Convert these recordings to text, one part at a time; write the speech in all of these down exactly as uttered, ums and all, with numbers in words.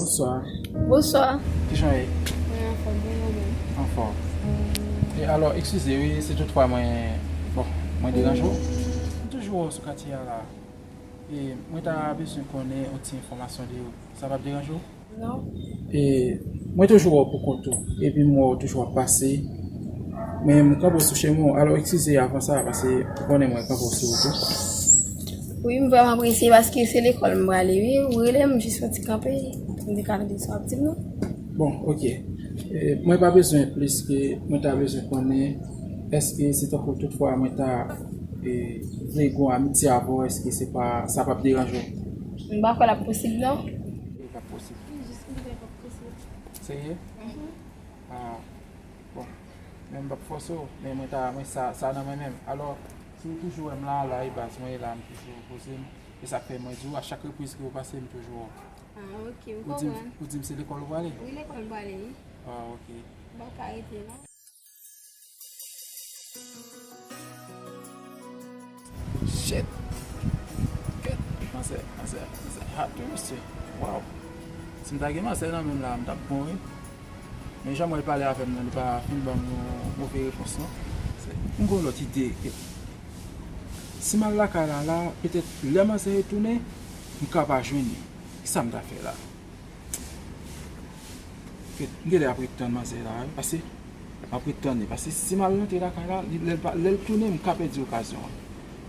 Bonswa. Bonswa. Kijan w ye? Mwen anfòm, mwen ou menm? Anfòm. E alò, eskize wi, si toutfwa mwen, bon, mwen deranje w. M toujou wè w sou katye a la. E mwen ta bezwen konnen yon ti enfòmasyon de ou. Sa p ap deranje w? Non. E mwen toujou wè w pou kont ou. Epi m wè w toujou ap pase. Men m kanpe w sou chemen w. Alò, eskize avan sa, paske ou konnen mwen kanpe w sou wout ou. Wi, m vrèman apresye paske se lekòl m prale, wi. Ou rele m jis yon ti kanpe. M te ka tande sa w ap di m nan. Bon, oke. E, mwen pa bezwen plis ke mwen ta bezwen konnen èske si tankou toutfwa mwen ta, e, vle gen yon amitye avè w, èske se pa, sa p ap deranje w? M pa kwè l ap posib, non. E p ap posib. Wi, jis m kwè l ap posib. Serye? Mhm. Ah, bon. Men m p ap fòse w, men mwen ta, mwen sa, sa nan mwen menm. Alò, si w toujou wè m la, la, e baz, mwen la, m toujou poze m. E sa k fè mwen di w, a chak repriz ke w pase, m toujou wè w. Ah, ok, m konprann. Ou di m se lekòl ou prale? Wi, lekòl m prale, wi. Ah, ok. M pa ka rete, non. Shit. Kèt. Manzè, manzè, manzè hot wi, mesye. Wow. Si m ta gen manzè nan men m la, m t ap bon, wi. Men jan mwen pale avè m nan, li pa fin ban m yon move repons, non. Se, m gen yon lòt ide. Kèt. Si m al lakay la, la, petèt lè manzè retounen, m ka pa jwenn li. Kisa m ta fè la? Kèt, m genlè ap ret tann manzè la, wi, paske m ap ret tann li. Paske si m al rantre lakay la, li, lè l pa, lè l tounen, m ka pèdi okazyon an.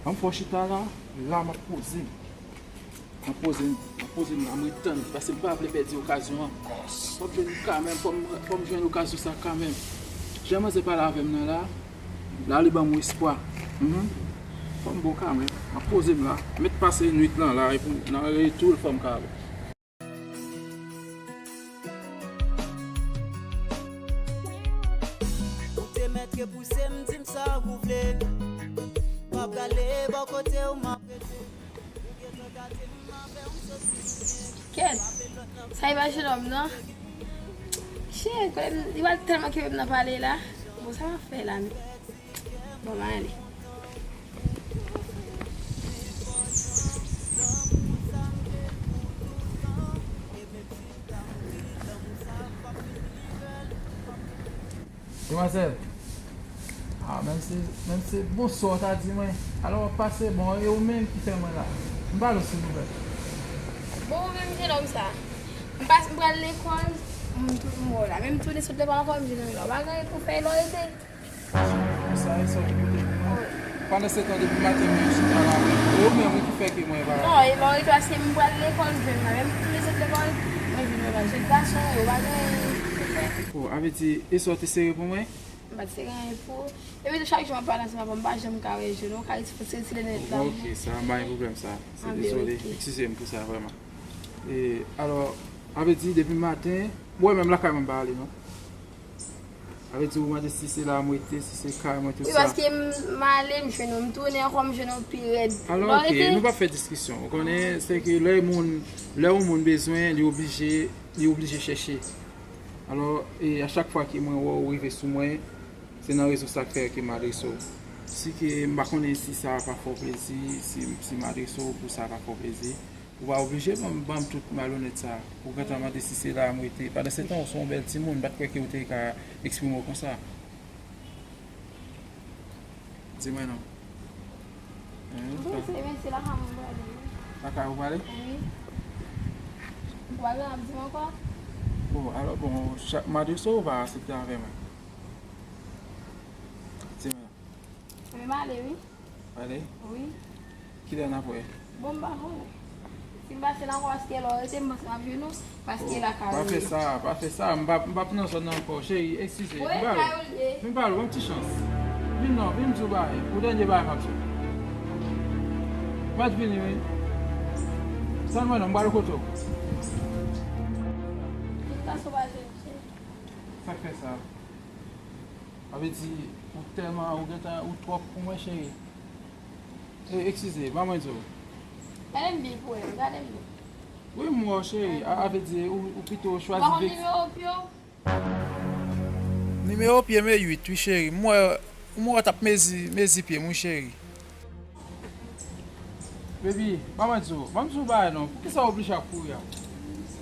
Ban m fè w chita la, la m ap poze m. M ap poze m, m ap poze m la, m ret tann li, paske m pa vle pèdi okazyon an. Fò m jwenn li kanmenm, fò m, fò m jwenn okazyon sa kanmenm. Jan manzè pale avè m nan la, la li ban m yon espwa. Mhm. Fò m bon kanmenm. M ap poze m la, m mèt pase nwit lan la, epi nan retou l fò m ka Ou te mèt repouse m, di m sa ou vle. M ap prale bò kote w, m ap rete. Ou gentan gade m avè yon sot souvni. Kèt, sa e pa jenòm nan? Shit, li pral tèlman kenbe m nan pale la. Bon, sa m ap fè la menm? Bon, m ale. Demwazèl, ah, menm si, menm si bonswa w ta di mwen, alò w ap pase bon, e ou menm ki fè mwen la? M ba l yon ti nouvèl. Bon, ou menm jenòm sa, m pas, m pral lekòl, m tou, m wè w la. Men m tounen sot lekòl ankò, m jwenn w la. Ou pa gen anyen pou fè lè w rete? Sa e sa w te pote pou mwen. Pandan se tan, depi maten, mwen chita la. E ou menm wi ki fè ke mwen pa. Non, e lè w rete, paske m pral lekòl, m jwenn la. Menm tou lezòt lekòl, mwen jwenn yo la. Jèn gason, yo pa gen pou fè. Oh, a vle di, e sa w te sere pou mwen? M pa t sere anyen pou ou. Epi tou, chak jou m ap pale ansanm avè w, m pa janm ka wè je w, non, w ka ret sou lè nèt la. Ok, sa, m pa gen pwoblèm sa. Se dezole, eskize m pou sa, vrèman. E, alò, a vle di, depi maten, mwen menm lakay mwen m pa ale, non. Sa vle di ou mande si se la m rete, si se kay mwen, tout sa. Wi, paske m, m ale, m jwenn ou, m tounen ankò, m jwenn ou pi rèd. Alò, ok, nou p ap fè diskisyon. Ou konnen, se ke lè moun, lè yon moun bezwen, li oblije, li oblije chèche. Alò, e a chak fwa ke mwen wè ou rive sou mwen, se nan rezon sa k fè ke m adrese w. Si ke m pa konnen si sa pa fè w plezi, si, si m adrese w pou sa pa fè w plezi, ou pa oblije ban m, ban m tout malonèt sa. Ou gentan mande si se la m rete. Pandan se tan, ou se yon bèl timoun, m pa t kwè ke ou te ka eksprime w konsa. Di mwen non. Hein, m panse, men se lakay mwen prale, wi. Lakay ou prale? Wi. Ou pa gen ap di m ankò? Bon, alò, bon, chak, m adrese w, ou pa aksepte avè mwen. Di mwen. Men m ale, wi. Ale? Wi. Kilè n ap wè? Bon, m pa konnen. Si m pase la ankò, paske lè w rete, m panse m ap jwenn ou, paske lakay ou ye. Pa fè sa, pa fè sa. M p ap, m p ap nan zòn nan ankò, cheri, eskize. M pale. M pale, ban m ti chans. Vin non, vin m di w bagay. Pou dènye bagay m ap di w. M pa t vini, wi. Tann mwen non, m pral kote w. Sa k fè sa? Sa vle di, ou tèlman, ou gentan, ou twòp pou mwen, cheri. E, eskize, ban mwen di w. Gade m byen pou wè, gade m byen. Wi, m wè w, cheri. A, a vle di, ou, ou pito chwazi vek- Ou pa konn nimewo pye w? Nimewo pye m e uit, wi, cheri. M wè, m wè w t ap mezi, mezi pye m, wi, cheri. Baby, ban mwen di w, ban m di w bagay non. Poukisa w oblije ap kouri a?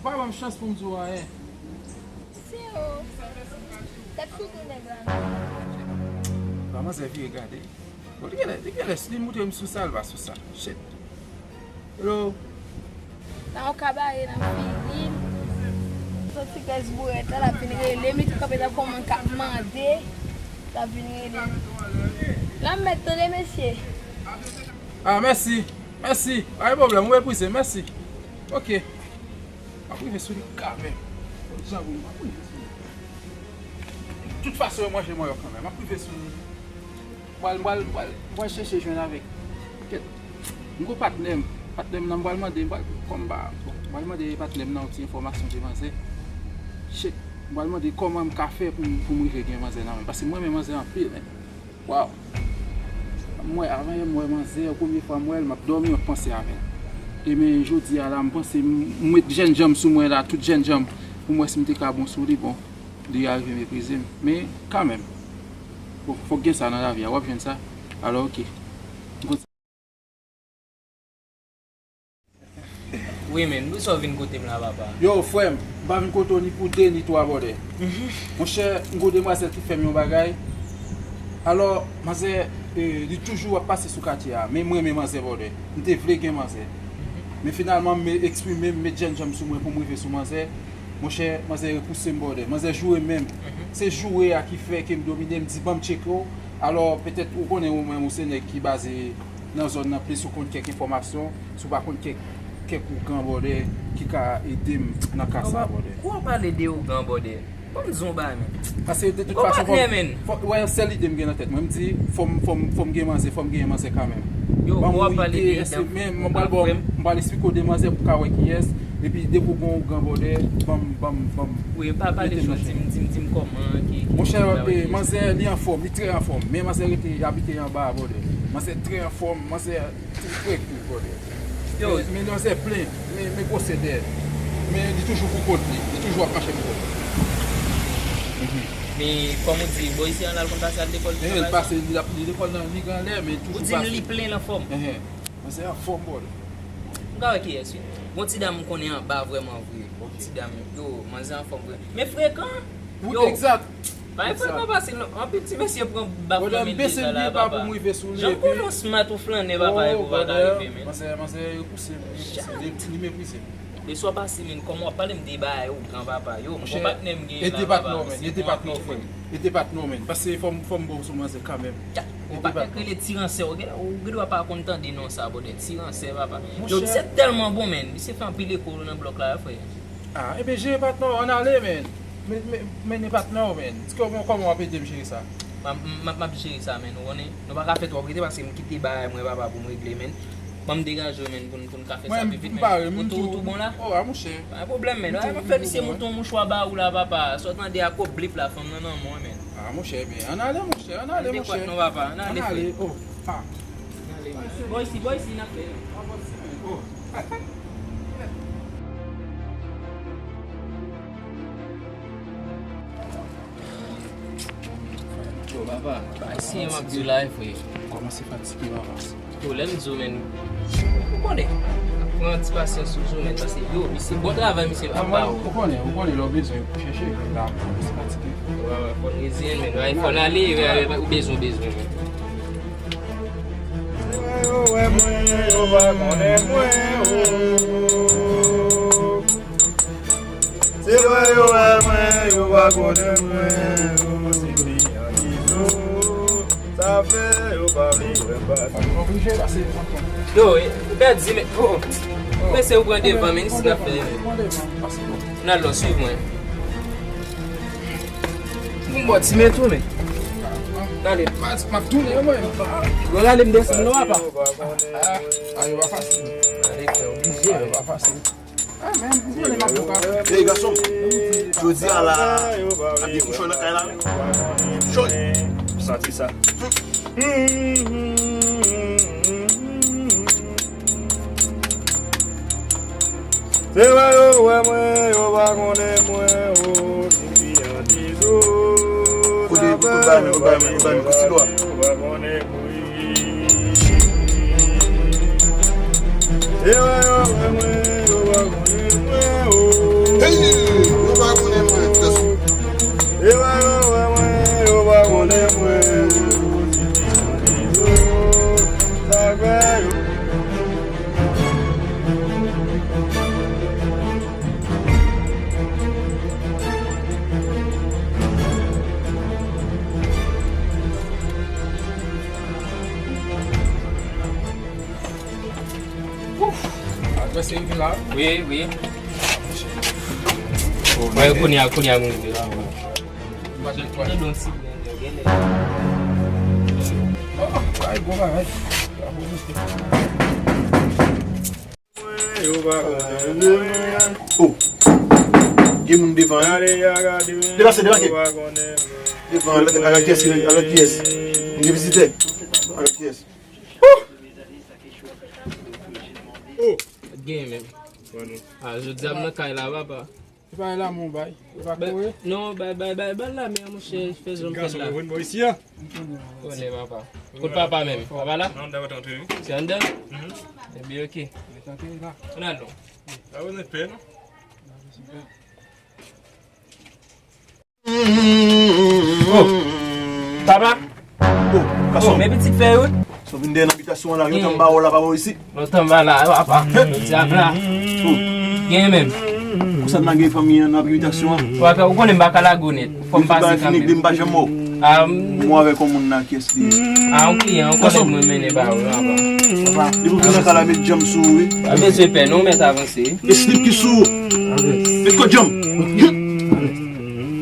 Pa ban m chans pou m di w anyen. Se ou. Tèt foukou nèg la. Manzè vire gade. Bon, li genlè, li genlè, si li moutre m sou sa, l pa sou sa. Shit. Hello. Nan yon kabarè nan figi l. Soti gaz bourèt la, l ap vin rele m, li tou kanpe nan kòman k ap mande. L ap vin rele m. L ap mèt tande, mesye. Ah, mèsi. Mèsi. Pa gen pwoblèm, ou meprize, mèsi. Ok. M ap rive sou li kanmenm. Jan pou m ap rive sou li. Tout fason, yo manje mwen yo kanmenm. M ap rive sou li. M pral, m pral, m pral, m pral chèche jwenn avèk. Kèt. M gon patnè m. Patnè m nan, m pral mande, m pral, kòm m pa, bon, m pral mande patnè m nan yon ti enfòmasyon de manzè. Shit. M pral mande kòman m ka fè pou, pou m rive gen manzè nan men. Paske mwen renmen manzè anpil, men. Waw. M wè, avan yè m wè manzè, premye fwa m wè l, m ap dòmi, m ap panse avè l. E men, jodi a la, m panse m, m met jènjan m sou mwen la, tout jènjan m, pou m wè si m te ka bon sou li, bon, li arive meprize m. Men, kanmenm, bon, fòk gen sa nan lavi a, w ap jwenn sa. Alò, oke. M konn Wi, men, poukisa w vin kote m la, papa? Yo, frè m, m pa vin kote w ni pou de, ni twa, brother. Monchè, m gon demwazèl ki fè m yon bagay. Alò, manzè, eh, li toujou ap pase sou katye a. Men mwen renmen manzè, brother. M te vle gen manzè. Men finalman, m eksprime m, met jènjan m sou mwen pou m rive sou manzè. Monchè, manzè repouse m, brother. Manzè joure m menm. Se joure a ki fè ke m domine, m di, "Ban m tcheke w." Alò, petèt, ou konnen ou menm, ou se nèg ki baze nan zòn nan plis, ou konn kèk enfòmasyon, si w pa konn kèk, kèk ougan, brother, ki ka ede m nan ka sa, brother. Kou w pale de ougan, brother, ban m di w yon bagay, men. Paske de tout fason, fò, wè, sèl ide m gen nan tèt mwen, m di, fò m, fò m, fò m gen manzè, fò m gen manzè kanmenm. Ban m yon ide, èske, men, m pral ba w, m pral eksplike w de manzè pou w ka wè kiyès, epi depi w gen ougan, brother, ban m, ban m, ban m. Wi, pa pale cho, di m, di m, di m kòman, ki, ki, Monchè, manzè, li anfòm, li trè anfòm, men manzè rete, abite anba, brother. Manzè trè anfòm, manzè trè kout, brother. Yo. Men, men manzè plen, men, men gwosè dèyè. Men li toujou pou kont li, li toujou ap mache pou kont li. Men, kòm ou di, bò isi a la, l konn pase al lekòl, li pase, li lekòl nan, li gen lè, men toujou pase. Ou di m li plen, l anfòm. Manzè anfòm, brother. M ka wè kiyès, wi. Gon ti dam m konnen anba vrèman vre. Ti dam, yo, manzè anfòm vre. Men frekan, yo. Egzat. Pa gen frekan pase l non. Anpil ti mesye pran baf nan men l deja la, papa. Jan m konnen w smart, ou flannen, papa, epi w pa ka rive, men. Manzè, manzè repouse m, li meprize m. Leswa pase, men, kòman w ap pale m de bagay ougan, papa? Yo, m gon patnè m genyen la, papa. Ede patnè w, men, ede patnè w, frè m. Ede patnè w, men. Pase fò m, fò m ba w sou manzè kanmenm. Ou pa fèk rele ti ransè, ou gen, ou gen dwa pa konn tande non sa, brother. Ti ransè, papa. Yo, misye tèlman bon, men. Misye fè anpil eko nan blòk la, frè. Ah, ebyen, jere patnè w, ann ale, men. Men, men, mennen patnè w, men. Kòman, kòman w ap ede m jere sa? M ap, m ap, m ap jere sa, men. Ou konnen, nou pa ka fè twòp rete paske m kite bagay mwen, papa, pou m regle, men. Ban m deranje w, men, pou n, pou n ka fè sa pi vit, men. Ou tou, ou tou bon la? Oh, a monchè. Pa gen pwoblèm, men. M ap fè misye monte yon mouchwa ba ou la, papa. Sa w tande a kò blip la, fanm nan nan men w, men. Ah, monchè, men. Ann ale, monchè, ann ale, monchè. Ann ale, frè. Ann ale, oh, ah. Ann ale, men. Bò isi, bò isi, n ap fè. Oh. Yo, papa, pa isi, m ap di w la, frè. Kòmanse fatige, papa. Yo, lè m di w, men, ou konnen, pran ti pasyans sou zomèt, paske, yo, misye, bon travay misye ap ba ou. Ou konnen, ou konnen, lè w bezwen pou chèche, la, misye fatige. Wè, wè, fò n reziyen, men, wè, fò n ale, wè, wè, ou bezwen, ou bezwen, men. Yo wè mwen, yo pa konnen mwen, oh. Se vre yo wè mwen, yo pa konnen mwen, oh, se kliyan Izo. Sa fè yo pa vle wè m pase. Yo, e, pèdi, men, oh, oh. Men se ou pran devan, men, si n ap fè, men. N al lò, swiv mwen. Pou m bò ti men tou, men. N ale. M ap tounen, mwen. Yo, n ale, m desann, non, papa. Ah, yo pa fasil. Ale, frè, oblije, men. Yo pa fasil. Ah, men, m konnen m ap fè sa. Ey, gason, jodi a la, ap gen kouchon nan kay la, wi. Kouchon. Santi sa. Se vre yo wè mwen, yo pa konnen mwen, oh, se kliyan Izo. Kote, kote bay men, kote bay men, kote bay men, kote silo a. Yo pa konnen mwen, yo pa konnen mwen, oh. Se vin la? Wi, wi. Mwen kounye a, kounye a, mwen rive la. Mwen pa jwenn kòd. Mwen don si blendè, gen lè. Oh, ay, bon bagay. Oh. Gen moun devan, hein? Debake, debake. Devan, a lòt pyès, a lòt pyès. Gen vizitè. A lòt pyès. Oh! Gen menm. Ah, jodi a m nan kay la, papa. Se pa la mon bay. Se pa kore. Non, bay, bay, bay, bay la, men monchè, fè zòn fè la. Gason mwen bò isi a. Konnen, papa. Kot papa menm? Papa la? Non, dava tantou. Se anndan? Mhm. Ebyen, ok. Tantou la. Ann al non. A, ou nan pè, non? Oh, papa. Oh, gason. Men pitit fè yo. Sou vin dèyè nan abitasyon an la, yo tann ba ou la, papa, isi. Lontan m pa la, papa. Dyab la. Gen menm. Konsa n lage fanmi an nan abitasyon an. Papa, ou konnen m pa ka lage w nèt. Fò m pase kanmenm. Depi bagay fini, m pa janm wè w. Ah, m- Mwen avèk yon moun nan, kiyès li ye? Ah, yon kliyan, yon kòlèg mwen mennen ba ou, papa. Depi w vin nan kay la, met djanm sou ou, wi. Pa bezwen pè, non, mèt avanse. E slip ki sou ou? Met kòd djanm.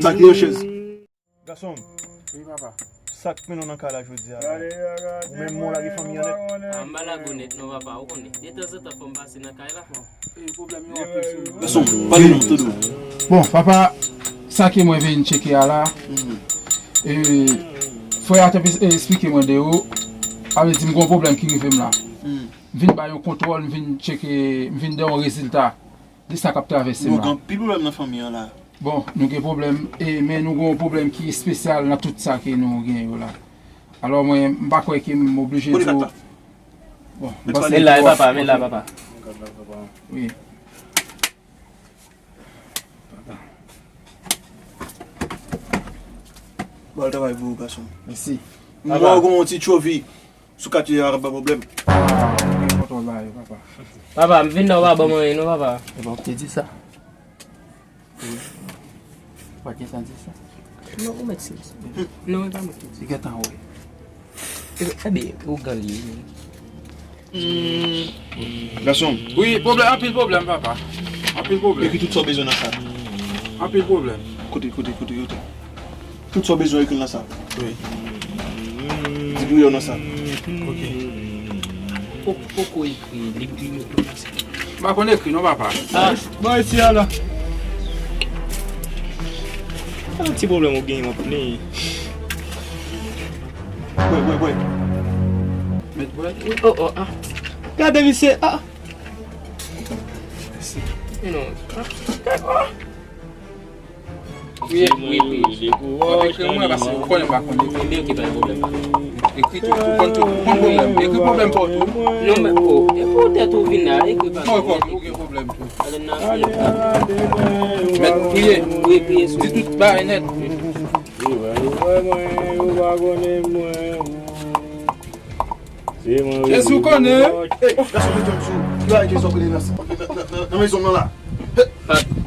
Sa ki yon chèz. Gason m. Wi, papa. Sa k mennen w nan kay la jodi a la? Ou menm, mwen lage fanmi an nèt. Ah, m pa lage w nèt, non, papa, ou konnen. Detanzantan, fò m pase nan kay la. Gason, pale nou, tande w. Bon, papa, sa ke mwen vin tcheke a la, e, frè a te esplike mwen de ou, sa vle di m gen yon pwoblèm ki rive m la. M vin bay yon kontwòl, m vin tcheke, m vin de yon rezilta de sa k ap travèse m la. Nou gen anpil pwoblèm nan fanmi an la. Bon, nou gen pwoblèm, e, men nou gen yon pwoblèm ki espesyal nan tout sa ke nou gen yo la. Alò, mwen, m pa kwè ke m oblije di w. Bon, m panse men la, papa, men la, papa. Wi. Papa. Bon travay pou ou, gason. Mèsi. M wè w gen yon ti tchovi sou katye a k ap ba pwoblèm. Ah, m gen kontwòl bagay yo, papa. Papa, m vin nan w pa ban m anyen non, papa. E pa w ki te di sa? Wi. Ou pa t gentan di sa? Non, ou mèt di sa. Non, e pa mwen ki di. Li gentan wè. E, ebyen, ougan li ye. Gason. Wi, pwoblèm, anpil pwoblèm, papa. Anpil pwoblèm. Ekri tout sa w bezwen nan sa. Anpil pwoblèm. Kote, kote, kote, kote. Tout sa w bezwen ekri nan sa. Wi. Di pou yo nan sa. Ok. Poko ekri, li, li, li. M pa konn ekri non, papa. Ah, bon, isi a la. Sa yon ti pwoblèm ou genyen, w ap plenyen. Bwè, bwè, bwè. Mèt bwè. Oh, oh, ah. Gade misye, ah. Mèsi. Non. Ah, oh. Wi, wi, wi. Fò w ekri mwen, paske ou konnen m pa konn ekri. Ebyen, ok, pa gen pwoblèm. Ekri tout, ou konn tout, ou konn pwoblèm. Ekri pwoblèm pa w tou. Non, men, oh, e pou tèt ou vin la, ekri pa. Bon, bon, ou gen pwoblèm tou. Mèt priye. Wi, priye sou. Di tout bagay nèt. Jezi konnen. Ey, gason, met djòb sou. Ki bagay Jezi ap rele nan, nan, nan, nan, nan mezon nan la? Pa,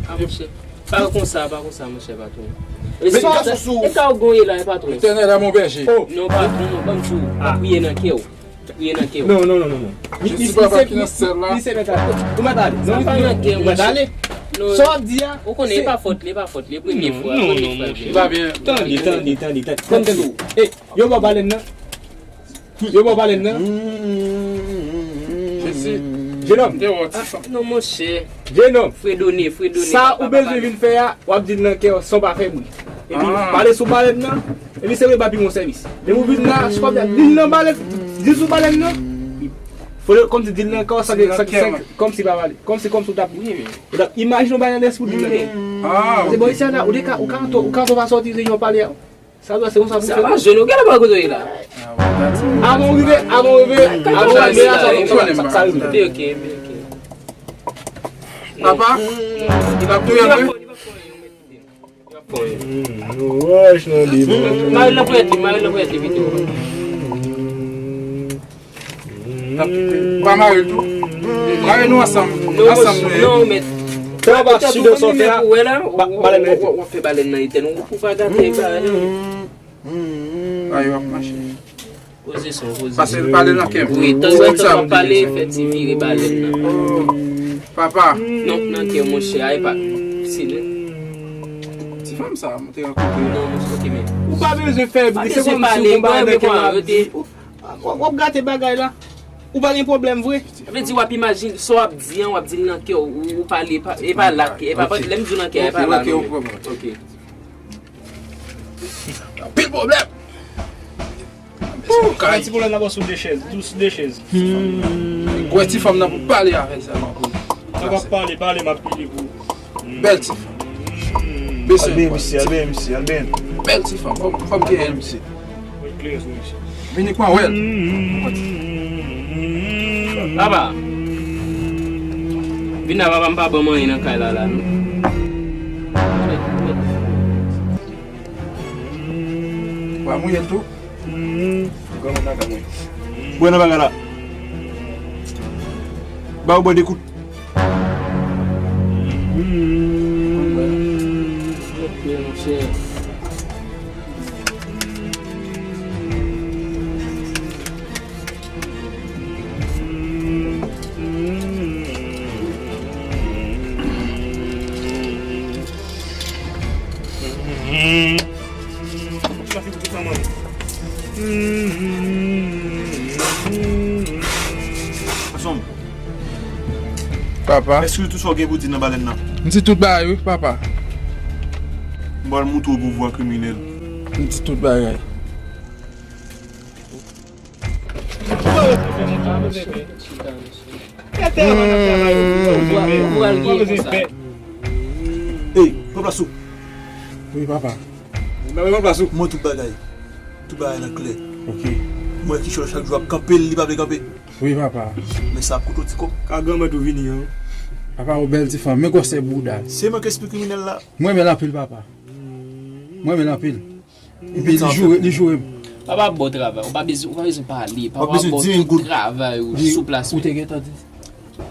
pa, monchè. Pa konsa, pa konsa, monchè, patwon. Men sa, gason sou. E sa ou gonye la, e patwon. L'Éternel est mon berger. Oh. Non, patwon, non, ban m di w. Ah. Priye nan kè w. Priye nan kè w. Non, non, non, non, non. Je suis papa qui dans ciel là. Misye mèt ale. Ou mèt ale. Non, sa pa nan kè w, monchè. Ou mèt ale. Non. Sa w ap di a? Ou konnen, e pa fòt li, e pa fòt li, e premye fwa, premye fwa. Li pa byen. Tande, tande, tande, tande. Ban m di w. Ey, yo ba w balèn nan. Yo ba w balèn nan. Jezi. Jenòm. Ah, non, monchè. Jenòm. Fredone, Fredone. Sa ou bezwen vin fè a, w ap di l nan kè w san w pa fè bri. Epi pale sou balèn nan. Epi se vre, pa pi bon sèvis. Depi w vin la, se kòmsi di l nan balèn, di l sou balèn nan. Fò kòmsi di l nan kè w, sa ke, sa ke, kòmsi pa pale. Kòmsi, kòmsi w t ap, ou t ap imajine yon bagay nan lèspri w di l nan kè w. Se bon, isi a la, ou te ka, ou ka, ou ka, ou pa sòti reyon pale a. Sa vle se konsa pou fè. Sa pa jwenn ou, gade bò kote w ye la. Avan w rive, avan w rive, avan w rive, sa, sa, sa, sa rive. Ok, ok, ok. Papa, l ap touye l, wi. Li ap fon yon, li ap fon yon. Li ap fon yon. Mari l nan ponyèt li, mari l nan ponyèt li pito. Ou pa mare l tou? Mare nou ansanm. Ansanm nou ye. Non, men. Fè w pa sou de sòtè a. Ou wè la, w ap fè balèn nan etèn. Ou pa gate bagay la. A, yo ap mache. Poze son, poze son. Pase pale nan kè m. Wi, tanzantan w ap pale, fè ti vire balèn nan. Oh, papa. Non, nan kè w, monchè, a e pa. Si, non. Ti fanm sa, m te rankontre. Non, monchè, ok, men. Ou pa bezwen fè bri, se kòmsi w gon bagay nan kè w ap di. W ap, w ap gate bagay la. Ou pa gen pwoblèm vre. Sa vle di w ap imajine, sa w ap di an, w ap di l nan kè w, ou, ou pale, e pa, e pa la, e pa, lè m di w nan kè a, e pa la, non. Ok, ok, ok. Anpil pwoblèm. Ou ka ti pwoblèm la sou de chèz, tou sou de chèz. Gwè ti fanm nan pou pale avèk sa. Sa pa pale, pale, m ap pile pou. Bèl ti fanm. Bese. Al byen, mesye, al byen, mesye, al byen. Bèl ti fanm, fòm, fòm genyen, mesye. Vini kwa wè l. Papa. Vin la, papa, m pa ban manyen nan kay la, la, non. Wa mouye l tou. Granmoun nan ka mouye. Bwè nan bagay la. Ba yo bwè de kout. Gason m. Papa. Èske w di tout sa w gen pou di nan balèn nan? M di tout bagay wi, papa. M pral moutre w pouvwa kriminèl. M di tout bagay. Ey, pran plas ou. Wi, papa. Mwen tout bagay. Tout bagay nan klè. Ok. Mwen ki chòl chak jou ap kanpe l, li pa vle kanpe. Wi, papa. Men sa ap koute w ti kòb. Ka granmèt ou vini an. Papa, ou bèl ti fanm. Men gwosè bouda. Se mwen k espri kriminèl la. Mwen renmen l anpil, papa. Mwen renmen l anpil. Epi li joure, li joure m. Papa ap ba w travay, ou pa bezwen, ou pa bezwen pale. Papa ap ba w tout travay ou sou plas menm. Ou te gentan di.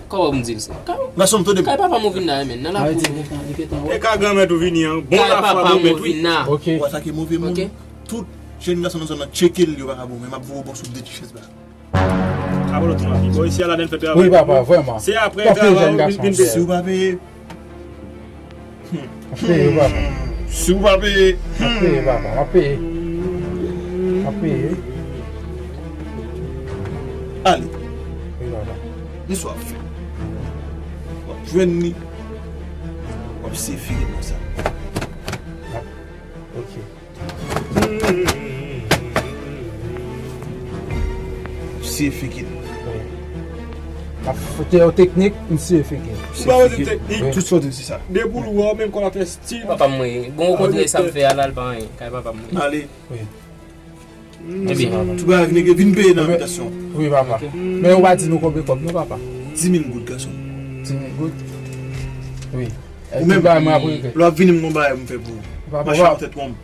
Kòman pou m di l sa? Gason m, tande m. Kay papa m ou vin la, men nan lakou. E ka granmèt ou vini an. Bon lafwa, bon mèt, wi. Ok. Ou atake move moun. Tout jèn gason nan zòn nan tcheke l, yo pa ka bon, men m ap voye w bò sou de ti chèz la. Apre lòt mwa, pi bò isi a la, lè n fè travay. Wi, papa, vrèman. Se apre travay, ou vin, vin peye. Si w pa peye. M ap peye, papa. Si w pa peye. M ap peye, papa, m ap peye. M ap peye, wi. Ale. Wi, papa. Men sa w ap fè. W ap jwenn li. W ap seye figi l konsa. Ok. Seye figi l. Ap foute yon teknik, m seye figi l. Ou pa bezwen teknik. Tout sa w di se sa. Depi w wè w menm kòman fè stil. Papa m wi. Bon, okontrè, sa m fè a la, l pa anyen. Kay papa m wi. Ale. Wi. Ebyen. Tout bagay vin, vin peye nan abitasyon. Wi, papa. Men ou pa di nou konbyen kòb non, papa. Dis mil goud, gason. Dis mil goud? Wi. Ou menm, lè w ap vini, m gon bagay pou m fè pou ou. Mache ak tèt wonm.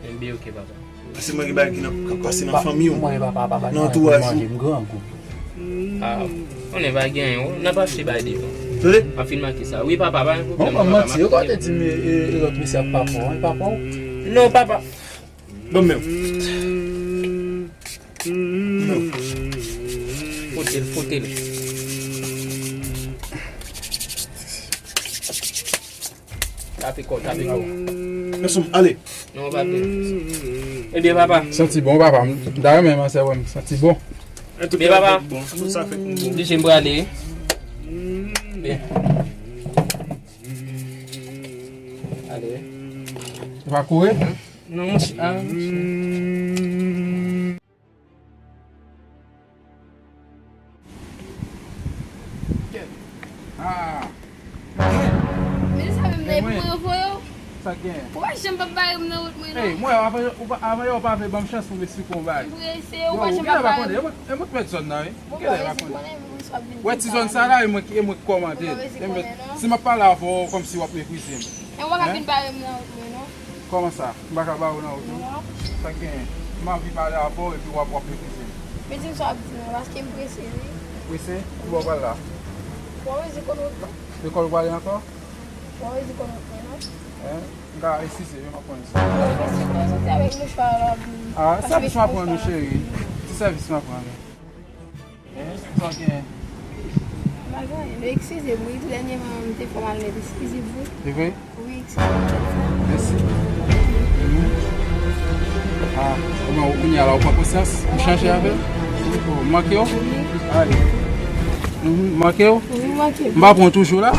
Ebyen, ok, papa. Paske mwen gen bagay ki nan, k ap pase nan fanmi w. Nan antouraj ou. Ah, konnen pa gen anyen, n ap achte bay devan. Tande? M ap fin make sa. Wi, papa, pa gen pwoblèm. Bon, manti, yo pa te di m, e, e, e lòt mesye ap papa w, e papa w? Non, papa. Ban m men w. Pote l, pote l. Tape kò, tape kò. Gason m, ale. Non, papa. Ebyen, papa. Santi bon, papa. M ta renmen manzè wè m santi bon. Ebyen, papa. Bon, tout sa fèt bon. Deje m prale. Byen. Ale. Ou pa kouri? Non, monchè. Ah, monchè. Ah. Men sa menm nan, e pou mwen yo voye w? Sa k genyen? Ou pa janm p ap bare m nan wout mwen, non. Ey, mwen, avan, ou pa, avan yè, ou pa vle ban m chans pou m esplike w yon bagay. M prese, ou pa janm ap bare m. Yo, ou genlè pa konnen, e mwen, e mwen k mèt zòn nan, wi. Ou genlè pa konnen. Wè ti zòn sa la, e mwen ki, e mwen k kòmande l. E mwen, si m ap pale avè w, kòmsi w ap meprize m. E ou pa ka vin bare m nan wout mwen, non. Kòman sa? M pa ka ba ou nan wout ou? Non. Sa k genyen? M anvi pale avè w epi w ap, w ap refize m. Men di m sa w ap di m nan, paske m prese, wi. Prese? Ki bò w pral la? Bon, rezi konn wout mwen. Lekòl ou prale ankò? Bon, rezi konn wout mwen, non. Hein? M ka eskize, wi, m ap pran sa. Bon, mèsi, mwen soti avèk mouchwa la, wi. Ah, sa plis m ap pran nou, cheri. Ti Sèvis m ap pran la. Eh, sa w gen? Pa gen anyen. Nou eskize m, wi, tou dènyèman, m te fè w mal nèt, eskize m, wi. Se vre? Wi, eskize m, tèt sa. Mèsi. Mhm. Ah, kòman ou kounye a la, ou pran konsyans? M chanje avè w? Ou manke w? Wi. Ale. Mhm, manke w? Wi, manke m. M pa pran w toujou la?